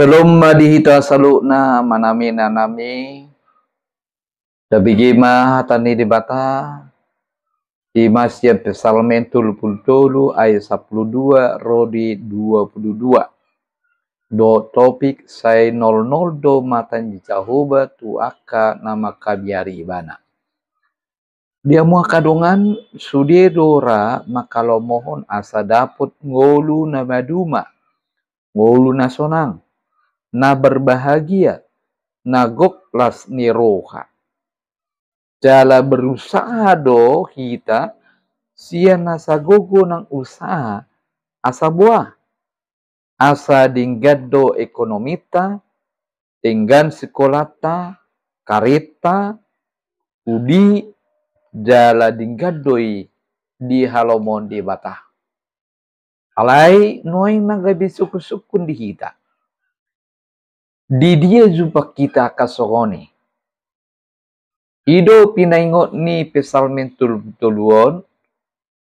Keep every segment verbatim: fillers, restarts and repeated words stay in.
Shalom ma di hita saluhutna, manami-nanami. Tabege ma hata ni Debata, ima sian Psalmen tolu pulu tolu ayat sampulu dua ro di dua pulu dua. Dohot topik sai nol-nol do mata ni Jahowa tu angka na mangkabiari Ibana. Di hamu angka dongan, sude do ra mangkalomohon asa dapot ngolu na maduma, ngolu na sonang, na berbahagia, na gok las ni roha. Jala berusaha do hita sian nasa gogo nang usaha asa boha, asa denggan do ekonomita, denggan sikolata, kareta, udi, jala denggan do i di halomohon Debata. Alai nuaeng na gabe sungkun-sungkun di hita. Di dia jumpa hita angka songon i? I do pinaingot ni Psalmen tolu pulu tolu on,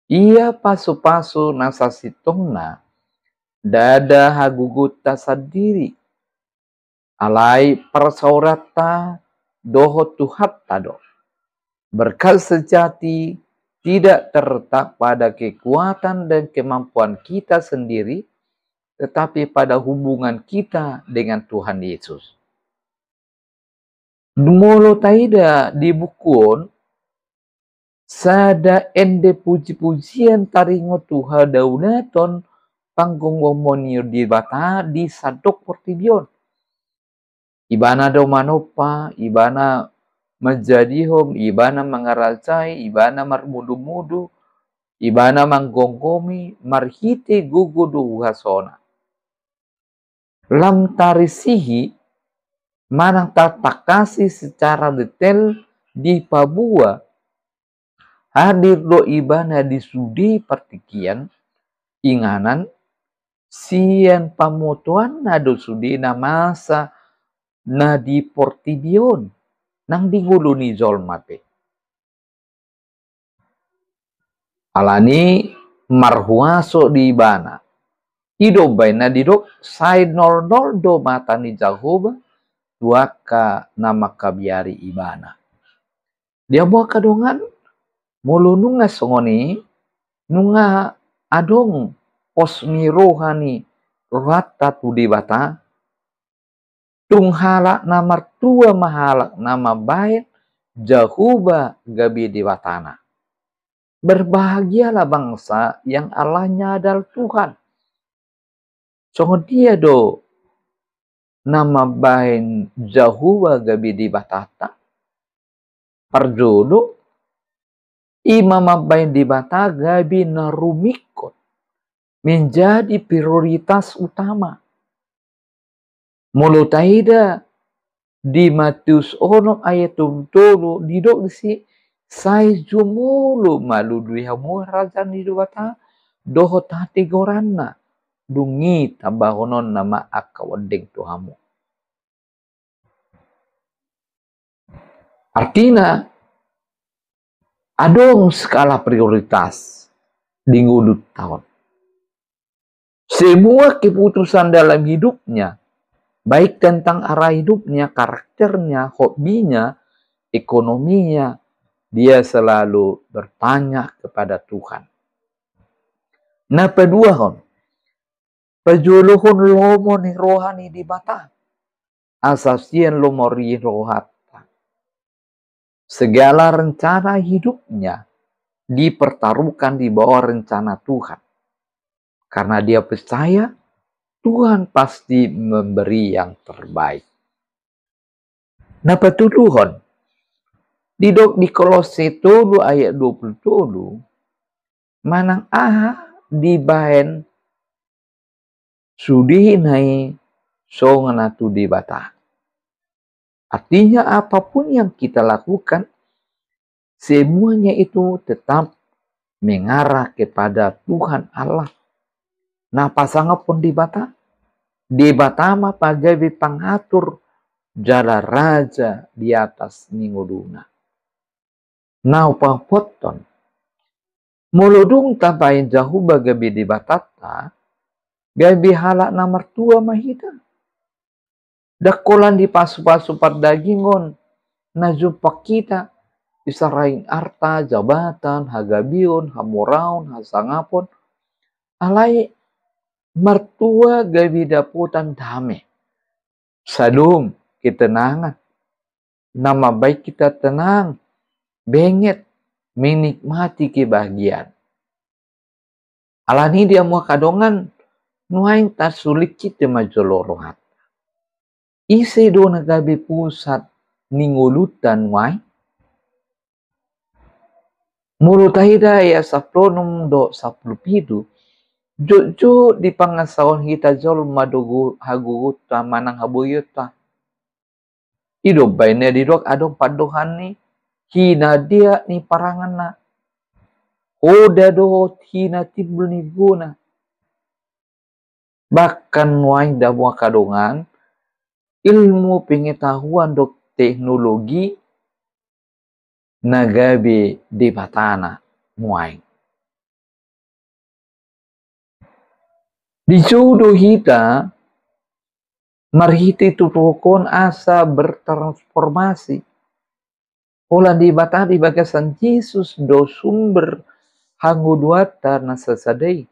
ia pasu-pasu na sasintongna, ndada hagogoonta sandiri. Alai parsaoranta dohot Tuhanta do. Berkat sejati tidak terletak pada kekuatan dan kemampuan kita sendiri, tetapi pada hubungan kita dengan Tuhan Yesus. Molo taida di buku on, sada ende puji-pujian taringot tu hadaulaton panggomgoman ni Debata di sandok portibi on. Ibana do manompa, Ibana manjadihon, Ibana mangarajai, Ibana marmudu-mudu, Ibana manggomgomi marhite gogo dohot huhasona. Lam tarisihi manang tatangkasi secara detail di paboa, hadir do Ibana di sude partingkian, inganan sian pamotoanna do sude na masa na di portibi on, nang di ngolu ni jolma pe. Alani marhuaso do Ibana. I do umbahen na didok sai nol-nol do mata ni Jahowa tu angka na mangkabiari Ibana. Di hamu angka dongan, molo nunga songon i, nunga adong pos ni roha ni rohanta tu Debata, tung halak na martua ma halak na mambahen Jahowa gabe Debatana. Berbahagialah bangsa yang Allahnya adalah Tuhan. Songon dia do na mambahen Jahowa gabe Debatanta? Parjolo, i ma mambahen Debata gabe na rumingkot, menjadi prioritas utama. Molo taida di Matius onom ayat tolu pulu tolu, didok disi, sai jumolo ma ludui hamu harajaon ni Debata dohot hatigoranna, dung i tambahononna ma angka ondeng tu hamu. Artina, adong skala prioritas di ngolunta on. Semua keputusan dalam hidupnya, baik tentang arah hidupnya, karakternya, hobinya, ekonominya, dia selalu bertanya kepada Tuhan. Na paduahon, pajolohon lomo ni roha ni Debata, asa sian lomo ni rohanta. Segala rencana hidupnya dipertaruhkan di bawah rencana Tuhan. Karena dia percaya Tuhan pasti memberi yang terbaik. Na patoluhon, didok di Kolosse tolu ayat dua pulu tolu, manang aha dibahen sudena i songon na tu Debata. Artinya, apapun yang kita lakukan, semuanya itu tetap mengarah kepada Tuhan Allah. Na pasangaphon Debata, Debata ma pagabe pangatur jala raja di atas ni ngoluna. Na paopathon, molo dung tabahen Jahowa gabe Debatanta, gabe halak na martua ma hita. Ndang holan di pasu-pasu pardagingon na jumpang hita, isarang arta, jabatan, hagabeon, hamoraon, hasangapon, alai martua gabe dapotan dame, salom, ketenangan, na mambahen hita tenang, benget, menikmati kebahagiaan. Alani i di hamu angka dongan, nuaeng tarsulik hita ma jolo rohanta. Ise do na gabe pusat ni ngolunta nuaeng? Molo taida ayat sampulu onom dohot sampulu pitu, jotjot dipangasahon hita jolma do hagogoonta manang haboionta. I do umbahen na didok adong pandohan ni hinadia ni paranganna, hoda dohot hinatimbul ni gogona. Bahkan nuaeng di hamu angka dongan, ilmu pengetahuan dohot teknologi na gabe debatana nuaeng. Dijou do hita marhite tutuhon asa bertransformasi. Holan Debata di bagasan Jesus do sumber hangoluanta na sasada i.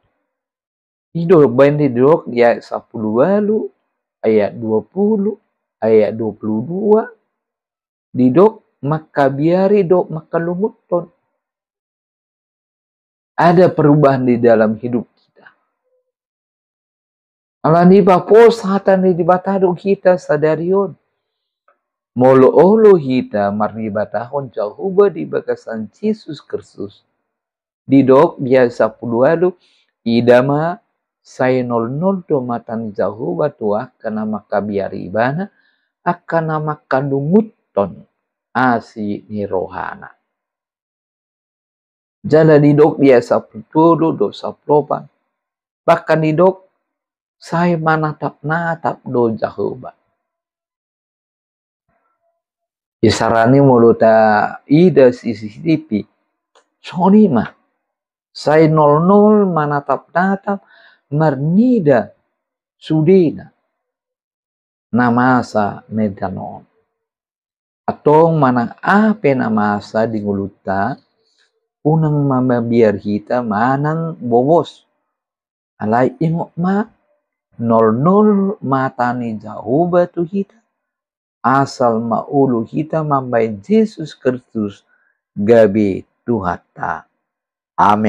I do umbahen didok di ayat sampulu ualu, ayat dua pulu, ayat dua pulu dua, didok mangkabiari dohot mangkalungunhon. Ada perubahan di dalam hidup kita. Alani i, bapos hata ni Debata do hita sadari on. Molo olo hita marnibatahon Jahowa di bagasan Jesus Kristus, didok di ayat sampulu ualu, ida ma, sai nolnol do mata ni Jahowa tu angka na mangkabiari ibana, angka na mangkalungunhon asi ni rohana. Jala didok di ayat sampulu tolu dohot sampulu opat, bahkan didok sai manatap-natap do Jahowa. Isarani molo taida C C T V, songon i ma, sai nolnol manatap-natap marnida sudena na masa na denggan on. Antong manang aha pe na masa di ngolunta, unang ma mabiar hita manang bobos. Alai ingot ma, nolnol mata ni Jahowa tu hita, asal ma olo hita mambahen Jesus Kristus gabe Tuhanta. Amen.